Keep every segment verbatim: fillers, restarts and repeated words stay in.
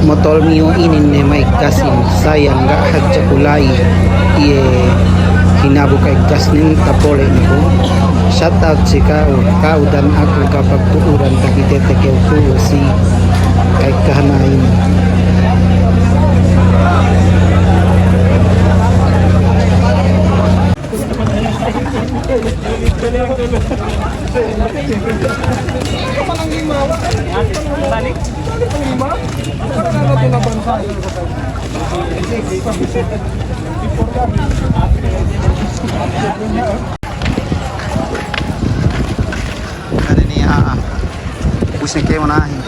Motor miyu inin ne may gasin, sayang ga' hadja ku la'i iye hinabu kay gasnen tapole' ne ku. Shout out si ka'u, ka'u dan aku kapagtu'uran takitete kew tu'u si kay kahanahin. Anu niya', ah. Ubus ne kēmon ahin.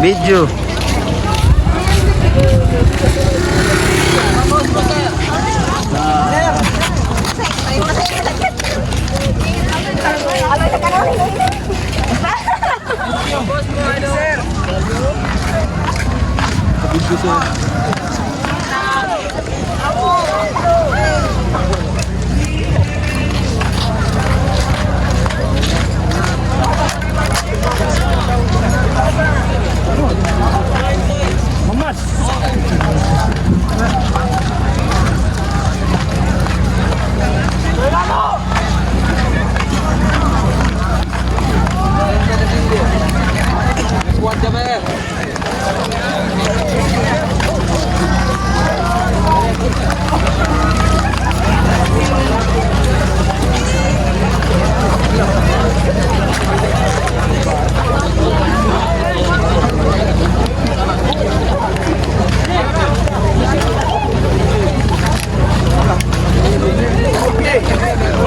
Video.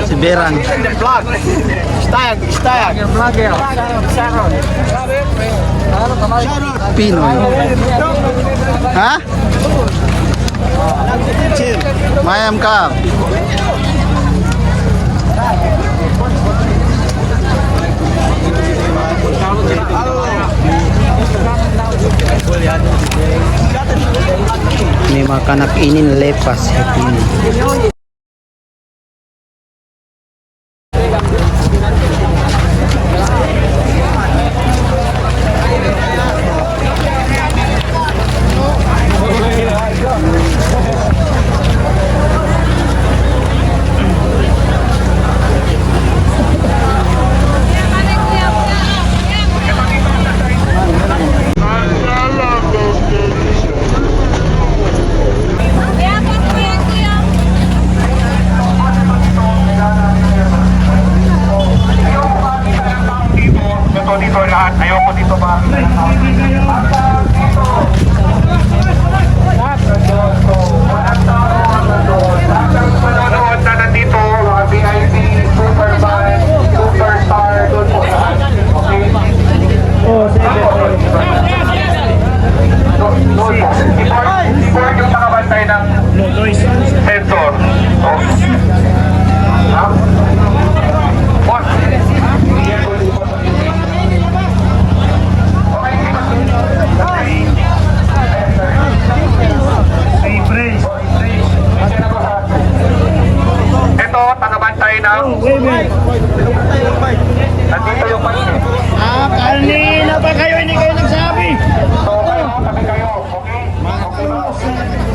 Si Berang. Style, style. Pinoy. Ha? Mayam ka. Ni makanak inin lepas hep inin. Dito, dito lahat. Ayoko dito ba? Manonood na nandito, mga V I P, Superman, Superstar, doon po lahat. Okay? Doon, doon po. Before, before yung nakabantay ng sensor. Oh. Ha? Boss. Ito, tagabantay ng... Nandito yung... Ah, kanina pa kayo, hindi kayo nagsabi. So, kayo, tabi kayo, okay? Okay.